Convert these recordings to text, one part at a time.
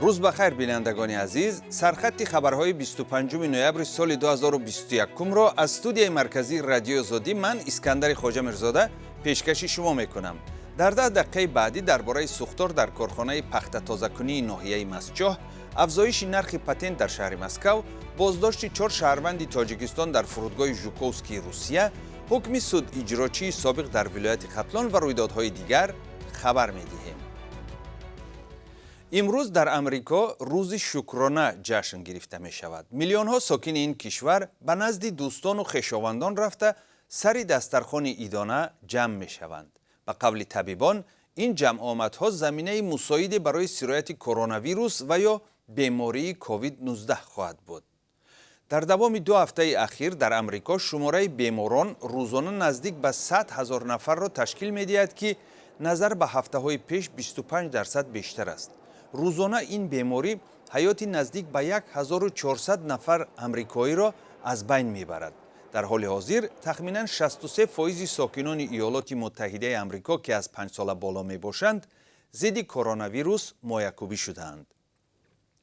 Рӯз ба хайр, бинандагони азиз. Сархатти хабарҳои 25 ноябри соли 2021-ро аз студияи марказии Радиои Озодӣ ман, Искандари Хоҷамирзода, пешкаши шумо мекунам. Дар 10 дақиқаи баъдӣ дар бораи сӯхтор дар корхонаи пахтатозакунии ноҳияи Мастчоҳ, афзоиши нархи патент дар шаҳри Москав, боздошти чор шаҳрванди Тоҷикистон дар фурудгоҳи Жуковскии Русия, ҳукми судиҷрочии собиқ дар вилояти Хатлон ва рӯйдодҳои дигар хабар медиҳем. Имрӯз дар Амрико рӯзи шукрона ҷашн гирифта мешавад. Миллионҳо сокини ин кишвар ба назди дӯстону хешовандон рафта, сари дастархони идона ҷамъ мешаванд. Ба қавли табибон, ин ҷамъомадҳо заминаи мусоиде барои сирояти коронавирус ва ё бемории COVID-19 хоҳад буд. Дар давоми 2 ҳафтаи ахир дар Амрико шумораи беморон рӯзона наздик ба 100 000 нафарро ташкил медиҳад, ки назар ба ҳафтаҳои пеш 25% бештар аст. Рӯзона ин беморӣ ҳаёти наздик ба 1400 нафар амрикоиро аз байн мебарад. Дар ҳоли ҳозир тахминан 63 фоизи сокинони Иёлоти Муттаҳидаи Амрико, ки аз 5 сола боло мебошанд, зидди коронавирус моякубӣ шудаанд.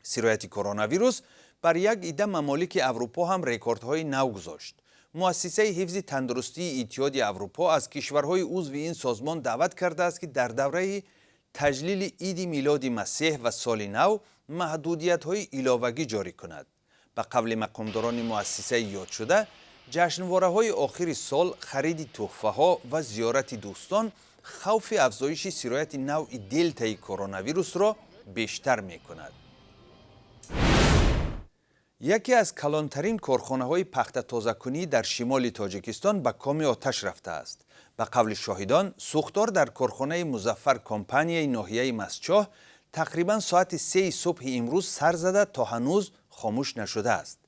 Сирояти коронавирус бар як идда мамолики Аврупо ҳам рекордҳои нав гузошт. Муассисаи ҳифзи тандурустии Иттиҳоди Аврупо аз кишварҳои узви ин созмон даъват кардааст, ки дар давраи таҷлили иди милоди Масеҳ ва соли нав маҳдудиятҳои иловагӣ ҷорӣ кунад. Ба қавли мақомдорони муассисаи ёдшуда, ҷашнвораҳои охири сол, хариди тӯҳфаҳо ва зиёрати дӯстон хавфи афзоиши сирояти навъи делтаи коронавирусро бештар мекунад. Яке аз калонтарин корхонаҳои пахтатозакунӣ дар шимоли Тоҷикистон ба коми оташ рафтааст. Ба қавли шоҳидон, сӯхтор дар корхонаи Музаффар компанияи ноҳияи Мастчоҳ тақрибан соати 3 субҳи имрӯз сар зада, то ҳанӯз хомӯш нашудааст.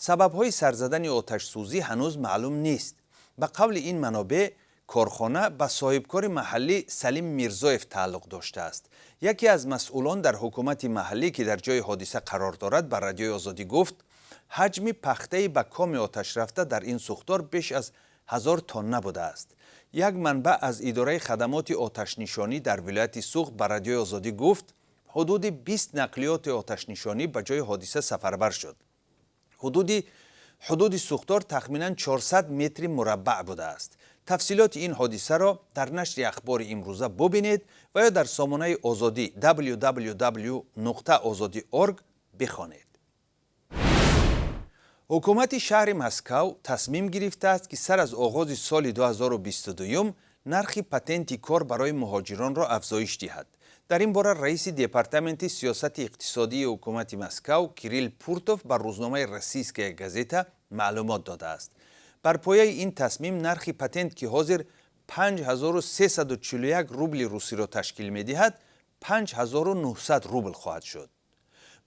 Сабабҳои сарзадани оташсӯзӣ ҳанӯз маълум нест. Ба қавли ин манобеъ, корхона ба соҳибкори маҳаллӣ Салим Мирзоев тааллуқ доштааст. Яке аз масъулон дар ҳукумати маҳаллӣ, ки дар ҷои ҳодиса қарор дорад, ба Радиои Озодӣ гуфт, ҳаҷми пахтаи ба коми оташ рафта дар ин сӯхтор беш аз 1000 тонна будааст. Як манбаъ аз идораи хадамоти оташнишонӣ дар вилояти Суғд ба Радиои Озодӣ гуфт, ҳудуди 20 нақлиёти оташнишонӣ ба ҷои ҳодиса сафарбар шуд. Ҳудуди сӯхтор тахминан 400 метри мураббаъ будааст. Тафсилоти ин ҳодисаро дар нашри ахбори имрӯза бубинед ва ё дар сомонаи Озодӣ www.ozodi.org бихонед. Ҳукумати шаҳри Москав тасмим гирифтааст, ки сар аз оғози соли 2022 нархи патенти кор барои муҳоҷиронро афзоиш диҳад. Дар ин бора раиси департаменти сиёсати иқтисодии ҳукумати Москав Кирилл Пуртов ба рӯзномаи «Российская газета» маълумот додааст. Бар пояи ин тасмим, нархи патент, ки ҳозир 5341 рубли русиро ташкил медиҳад, 5900 рубл хоҳад шуд.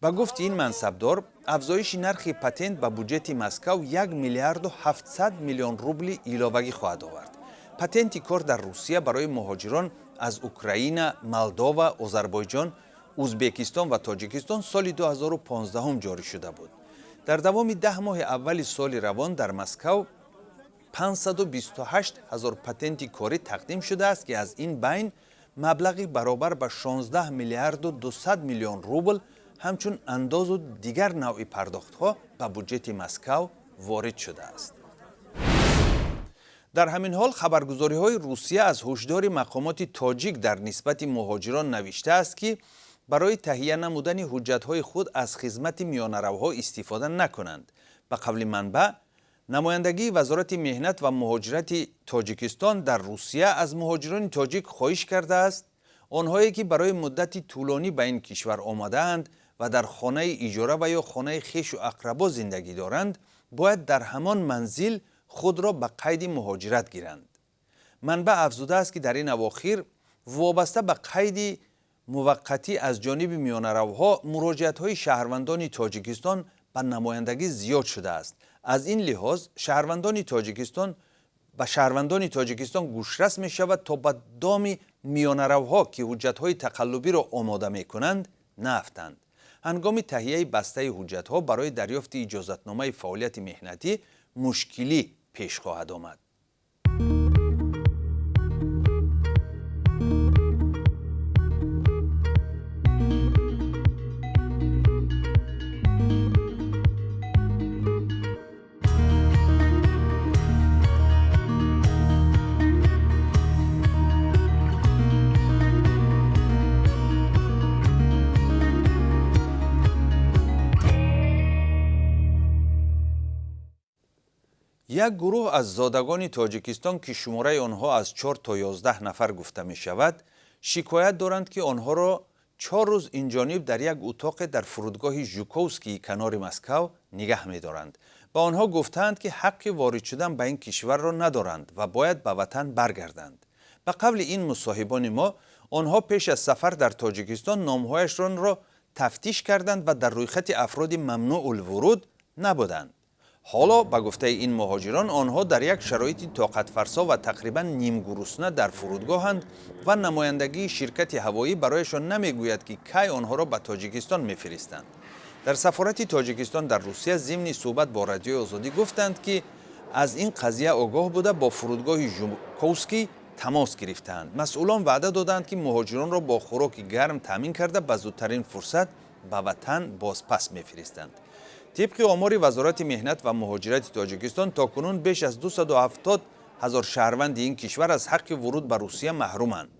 Ба гуфти ин мансабдор, афзоиши нархи патент ба буҷети Москав 1 миллиарду 700 миллион рубли иловагӣ хоҳад овард. Патенти кор дар Русия барои муҳоҷирон аз Украина, Молдова, Озарбойҷон, Узбекистон ва Тоҷикистон соли 2015 ҷорӣ шуда буд. Дар давоми 10 моҳи аввали соли равон дар Москав 528 ҳазор патенти корӣ тақдим шудааст, ки аз ин байн маблағи баробар ба 16 миллиарду 200 миллион рубл ҳамчун андозу дигар навъи пардохтҳо ба буҷети Москав ворид шудааст. Дар ҳамин ҳол, хабаргузориҳои Русия аз ҳушдори мақомоти тоҷик дар нисбати муҳоҷирон навиштааст, ки барои таҳия намудани ҳуҷҷатҳои худ аз хизмати миёнаравҳо истифода накунанд. Ба қавли манбаъ, намояндагии Вазорати меҳнат ва муҳоҷирати Тоҷикистон дар Русия аз муҳоҷирони тоҷик хоҳиш кардааст, онҳое ки барои муддати тӯлонӣ ба ин кишвар омадаанд ва дар хонаи иҷора ва ё хонаи хешу ақрабо зиндагӣ доранд, бояд дар ҳамон манзил худро ба қайди муҳоҷират гиранд. Манбаъ афзудааст, ки дар ин авохир вобаста ба қайди муваққатӣ аз ҷониби миёнаравҳо муроҷиатҳои шаҳрвандони Тоҷикистон ба намояндагӣ зиёд шудааст. Аз ин лиҳоз, шаҳрвандони Тоҷикистон ба шаҳрвандони Тоҷикистон гӯшрас мешавад, то ба доми миёнаравҳо, ки ҳуҷҷатҳои тақаллубиро омода мекунанд, наафтанд. Ҳангоми таҳияи бастаи ҳуҷҷатҳо барои дарёфти иҷозатномаи фаъолияти меҳнатӣ мушкилӣ пеш хоҳад омад. Як гурӯҳ аз зодагони Тоҷикистон, ки шумораи онҳо аз 4 то 11 нафар гуфта мешавад, шикоят доранд, ки онҳоро 4 рӯз инҷониб дар як утоқе дар фурудгоҳи Жуковскии канори Москав нигаҳ медоранд. Ба онҳо гуфтаанд, ки ҳаққи ворид шудан ба ин кишварро надоранд ва бояд ба ватан баргарданд. Ба қавли ин мусоҳибони мо, онҳо пеш аз сафар дар Тоҷикистон номҳояшонро тафтиш карданд ва дар рӯйхати афроди мамнӯъулвуруд набуданд. Ҳоло, ба гуфтаи ин муҳоҷирон, онҳо дар як шароити тоқатфарсо ва тақрибан нимгурусна дар фурудгоҳанд ва намояндагии ширкати ҳавоӣ барояшон намегӯяд, ки кай онҳоро ба Тоҷикистон мефиристанд. Дар сафорати Тоҷикистон дар Русия зимни суҳбат бо Радиои Озодӣ гуфтанд, ки аз ин қазия огоҳ буда, бо фурудгоҳи Жуковский тамос гирифтаанд. Масъулон ваъда доданд, ки муҳоҷиронро бо хӯроки гарм таъмин карда, ба зудтарин фурсат ба ватан бозпас мефиристанд. Тибқи омори Вазорати меҳнат ва муҳоҷирати Тоҷикистон, то кунун беш аз 270 ҳазор шаҳрванди ин кишвар аз ҳаққи вуруд ба Русия маҳруманд.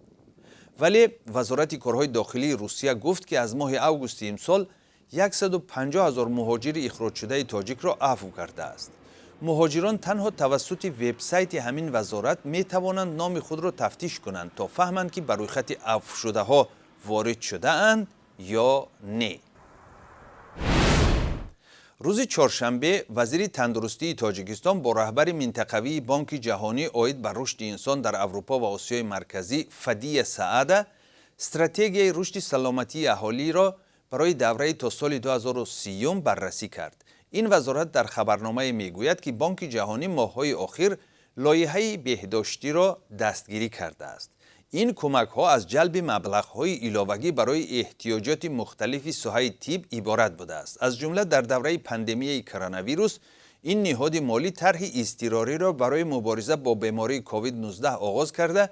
Вале Вазорати корҳои дохилии Русия гуфт, ки аз моҳи августи имсол 150 ҳазор муҳоҷири ихроҷшудаи тоҷикро афв кардааст. Муҳоҷирон танҳо тавассути вебсайти ҳамин вазорат метавонанд номи худро тафтиш кунанд, то фаҳманд, ки ба рӯйхати афвшудаҳо ворид шудаанд ё не. Рӯзи чоршанбе вазири тандурустии Тоҷикистон бо раҳбари минтақавии Бонки ҷаҳонӣ оид ба рушди инсон дар Аврупо ва Осиёи Марказӣ Фадия Саада стратегияи рушди саломатии аҳолиро барои давраи то соли 2030 баррасӣ кард. Ин вазорат дар хабарномае мегӯяд, ки Бонки ҷаҳонӣ моҳҳои охир лоиҳаи беҳдоштиро дастгирӣ кардааст. Ин кӯмакҳо аз ҷалби маблағҳои иловагӣ барои эҳтиёҷоти мухталифи соҳаи тиб иборат будааст. Аз ҷумла, дар давраи пандемияи коронавирус ин ниҳоди молӣ тарҳи изтирориро барои мубориза бо бемории COVID-19 оғоз карда,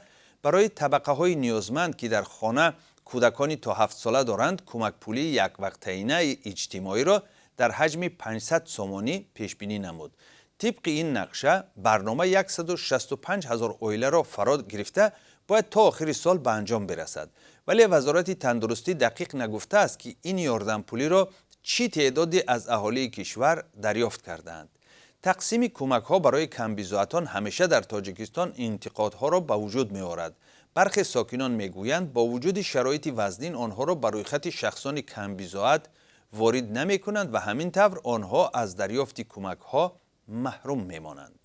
барои табақаҳои ниёзманд, ки дар хона кӯдакони то 7-сола доранд, кӯмакпулии яквақтаинаи иҷтимоиро дар ҳаҷми 500 сомонӣ пешбинӣ намуд. Тибқи ин нақша, барнома 165 ҳазор оиларо фаро гирифта, бояд то охири сол ба анҷом бирасад. Вале Вазорати тандурустӣ дақиқ нагуфтааст, ки ин ёрдампулиро чӣ теъдоде аз аҳолии кишвар дарёфт кардаанд. Тақсими кӯмакҳо барои камбизоатон ҳамеша дар Тоҷикистон интиқодҳоро ба вуҷуд меорад. Бархе сокинон мегӯянд, бо вуҷуди шароити вазнин онҳоро ба рӯйхати шахсони камбизоат ворид намекунанд ва ҳамин тавр онҳо аз дарёфти кӯмакҳо маҳрум мемонанд.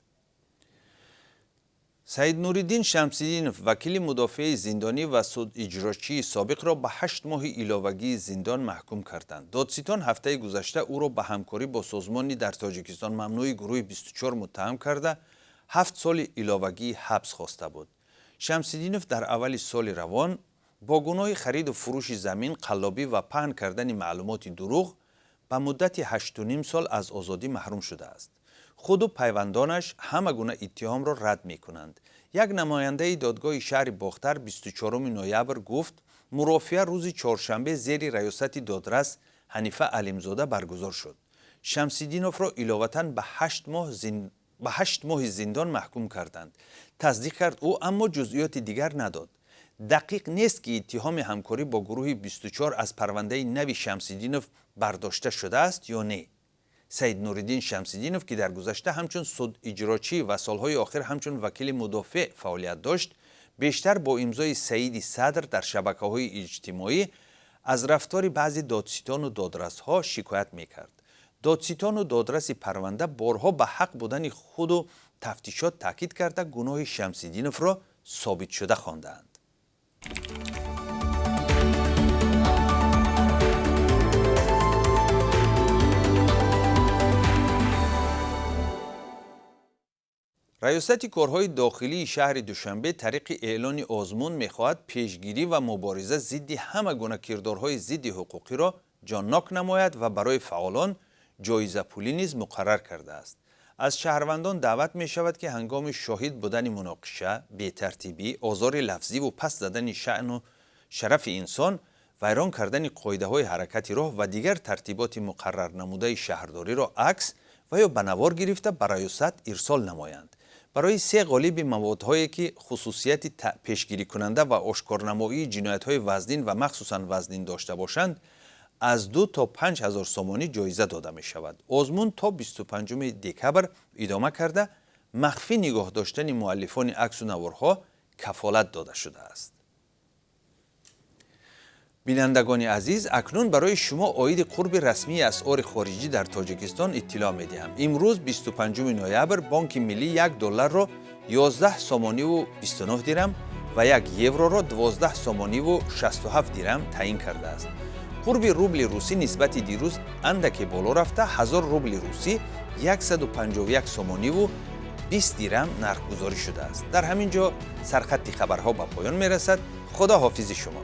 Саид Нуриддин Шамсиддинов, вакили мудофеи зиндонӣ ва судиҷрочии собиқро ба 8 моҳи иловагии зиндон маҳкум карданд. Додситон ҳафтаи гузашта ӯро ба ҳамкорӣ бо созмони дар Тоҷикистон мамнӯи гурӯҳи 24 муттаҳам карда, 7 соли иловагии ҳабс хоста буд. Шамсиддинов дар аввали соли равон бо гуноҳи хариду фурӯши замин, қаллобӣ ва паҳн кардани маълумоти дурӯғ ба муддати 8,5 сол аз озодӣ маҳрум шудааст. Худу пайвандонаш ҳама гуна иттиҳомро рад мекунанд. Як намояндаи додгоҳи шаҳри Бохтар 24 ноябр гуфт, мурофиа рӯзи чоршанбе зери раёсати додрас Ҳанифа Алимзода баргузор шуд. Шамсиддиновро иловатан ба 8 моҳи зиндон маҳкум карданд, тасдиқ кард ӯ, аммо ҷузъиёти дигар надод. Дақиқ нест, ки иттиҳоми ҳамкорӣ бо гурӯҳи 24 аз парвандаи нави Шамсиддинов бардошта шудааст ё не. Саид Нуриддин Шамсиддинов, ки дар гузашта ҳамчун судиҷрочӣ ва солҳои охир ҳамчун вакили мудофеъ фаъолият дошт, бештар бо имзои Саиди Садр дар шабакаҳои иҷтимоӣ аз рафтори баъзе додситону додрасҳо шикоят мекард. Додситону додраси парванда борҳо ба ҳақ будани худу тафтишот таъкид карда, гуноҳи Шамсиддиновро собитшуда хондаанд. Раёсати корҳои дохилии шаҳри Душанбе тариқи эълони озмун мехоҳад пешгирӣ ва мубориза зидди ҳама гуна кирдорҳои зидди ҳуқуқиро ҷоннок намояд ва барои фаъолон ҷоизапулӣ низ муқаррар кардааст. Аз шаҳрвандон даъват мешавад, ки ҳангоми шоҳид будани муноқиша, бетартибӣ, озори лафзиву паст задани шаъну шарафи инсон, вайрон кардани қоидаҳои ҳаракати роҳ ва дигар тартиботи муқаррарнамудаи шаҳрдориро акс ва ё ба навор гирифта, ба раёсат ирсол намоянд. Барои се ғолиби маводҳое, ки хусусияти пешгирикунанда ва ошкорнамоии ҷиноятҳои вазнин ва махсусан вазнин дошта бошанд, аз 2 то 5 ҳазор сомонӣ ҷоиза дода мешавад. Озмун то 25 декабр идома карда. Махфӣ нигоҳ доштани муаллифони аксу наворҳо кафолат дода шудааст. Бинандагони азиз, акнун барои шумо оиди қурби расмии асъори хориҷӣ дар Тоҷикистон иттилоъ медиҳам. Имрӯз, 25 ноябр, Бонки Миллӣ 1 долларро 11 сомониву 29 дирам ва 1 евроро 12 сомониву 67 дирам таъин кардааст. Қурби рубли русӣ нисбати дирӯз андаке боло рафта, 1000 рубли русӣ 151 сомониву 20 дирам нархгузорӣ шудааст. Дар ҳамин ҷо сархатти хабарҳо ба поён мерасад. Худо ҳофизи шумо.